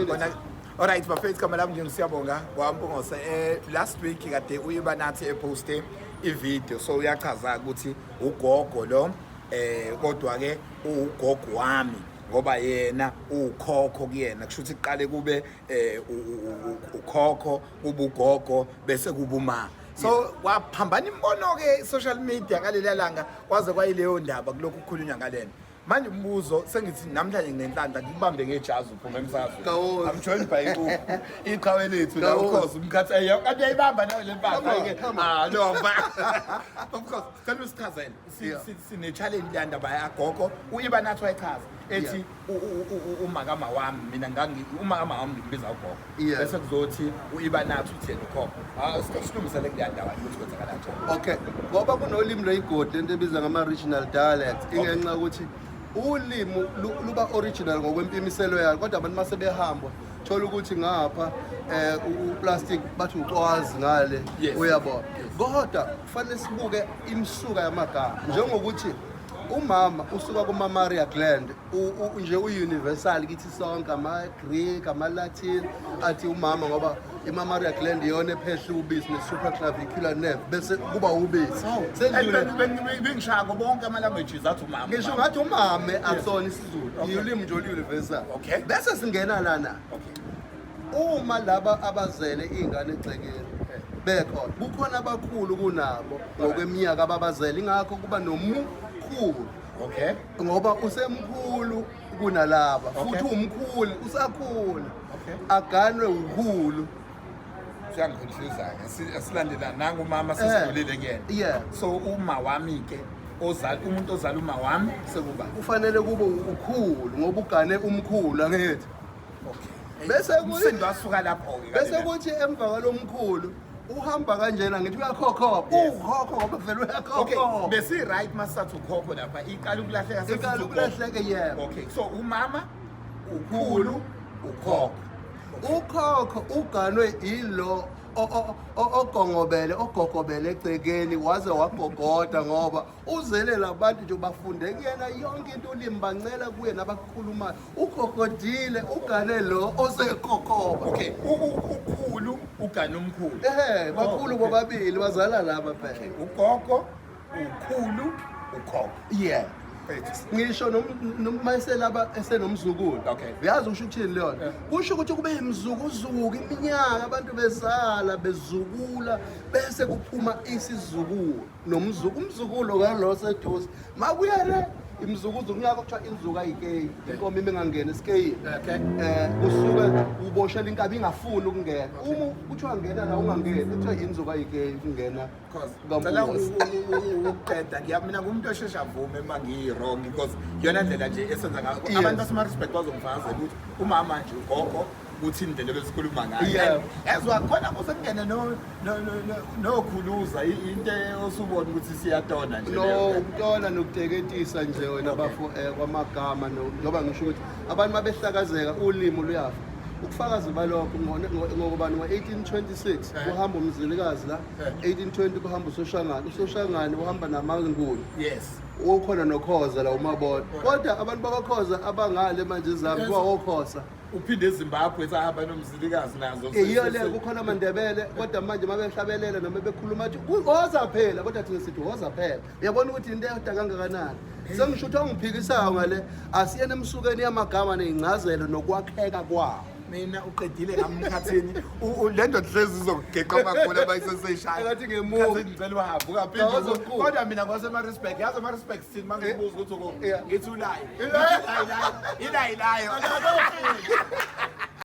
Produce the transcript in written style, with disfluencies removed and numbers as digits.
Minutes. Kona. Alright bafethu, igama lami nje ngisiyabonga kwaMpungose. Last week kade uyiba nathi eposte i-video, so uyachaza ukuthi ugogo lo, kodwa ke ugogo wami ngoba yena ukhokho kuyena, kusho ukuthi kuqale kube ukhokho, kube ugogo, bese kuba uma. So kwaphambana imbono ke social media ngaleli langa, kwaze kwayileyo ndaba kulokhu kukhulunywa ngalena. Manje umbuzo, sengithi namhlanje nginenhlanhla ngikubambe ngejazi uphuma emsakazweni. Kawozi. I'm joined by iqhawe lethu la, Kawozi. ukhozi umkhathi eyo kanti uyayibamba nawe le mpahla. Come on, ke. come on. Ah no, of course, cela usichazele. Sine challenge le ndaba yagogo uIba nathi wayichaza ethi umakama wami, mina ngangi umakama wami ngimbiza ugogo. Bese kuzothi uIba nathi uthi yena ukhokho. Ah, silungisele kule ndaba ukuthi kwenzakala kanjani. Okay, ngoba kunolimi lweyigodi, lento ebiza ngama-regional dialect, ingenxa yokuthi ulimi luba original ngokwempimiselo yalo, kodwa abantu mase behamba thola ukuthi ngapha uplastic bathi ucwazi ngale. Uyabona, kodwa kufanele sibuke imisuka yamagama, njengokuthi umama usuka kuma-mammary gland, nje u-universal kithi sonke, ama-Greek, ama-Latin athi umama, ngoba i-mammary gland iyona ephehla ubisi ne-supraclavicular nerve, bese kuba ubisi. Sendlule. Bengishaya bonke ama languages athi umama. Ngisho ngathi umame akusona isiZulu. Ulimi nje olu-universal. Bese singena lana. Uma laba abazele iy'ngane egcekeni bekhona, kukhona abakhulu kunabo ngokweminyaka ababazele, ingakho kuba nomukhulu. Ngoba usemkhulu kunalaba. Futhi umkhulu usakhula. Aganwe ukhulu. Siyangiconfuse-ke. Asilandela nangu umama, sesidlulile kuyena. So uma wami ke ozala umuntu ozala uma wami sekuba Kufanele kube ukhulu ngoba ugane umkhulu, angithi? Okay. Bese Umsindo wasuka lapho-ke. Bese kuthi emva kwalomkhulu uhamba kanjena, ngithi uyakhokhoba. Ukhokho ngoba vele uyakhokhoba. Besi right masathi ukhokho lapha, iqala ukulahleka sesithi Iqala ugogo. ukulahleka, yebo. Okay, so umama, ukhulu, ukhokho. Ukhokho uganwe ilo ogongobele, ogogobele egcekeni, waze wagogoda ngoba uzele labantu nje, bafunde kuyena yonke into, ulimi bancela kuye nabakukhulumayo. Ugogodile, ugane lo osekhokhoba. Okay, ukhulu ugane umkhulu. Ehe, bakhulu. Bobabili bazala laba phela. Ugogo, ukhulu, ukhokho. Yeah. Ngisho noma eselaba esenomzukulu. Uyazi usho ukuthini leyo nto? Kusho ukuthi kube imzukuzuku, iminyaka abantu bezala, bezukula, bese kuphuma isizukulu nomzukulu, umzukulu kalo seduze makuya le imzukuzuku, ngakho kuthiwa inzuku ayikeyi, inkomo ime ingangena esikeyini. Usuke uboshela inkabi ingafuni ukungena, uma kuthiwa ngena la ungangeni, kuthiwa inzuku ayikeyi ukungena. Cause ngicela ukuqeda ngiya mina ngumuntu osheshe avume uma ngiyi-wrong, because iyona ndlela nje esenza ngayo. Abantu basema-respect bazongifakazela ukuthi umama nje ugogo kuthi indlela ebesikhuluma ngayo. And ezwa khona kuze kungene nokhuluza into osubona ukuthi siyatona nje No. leyo. Ukutona nokuteketisa nje wena bafo, kwamagama, njengoba ngisho ukuthi abantu mabehlakazeka ulimi luyafa. Ubufakazi balokho ngokubani, ngo-1826 kuhamba uMzilikazi la, 1820 kuhamba uSoshangane, uSoshangane uhamba namaNguni. Ukhona noKhoza la umabona, kodwa abantu bakwaKhoza abangale manje eZambia kuwawokhosa. Uphinde eZimbabwe sahamba noMzilikazi nazo. Yiyo le kukhona amaNdebele, kodwa manje uma behlabelela noma bekhuluma athi woza phela, kodwa thina sithi woza phela. Uyabona ukuthi into eyodwa kangakanani? Sengisho ukuthi ongiphikisayo ngale, asiyena emsukeni yamagama ney'ncazelo nokwakheka kwawo. Mina uqedile ngamkhathini. Le ndoda hlezi izokugeqa amagula abayiseseyishaya. Engathi ngemuva. Mkhathini, ngicela uhambe ungaphinde. Ngawazi omkhulu. Kodwa mina ngwasema-respect, yazi ama-respect sithini uma ngikubuza ukuthi uko? Ngithi ulayi. Ilayi layo.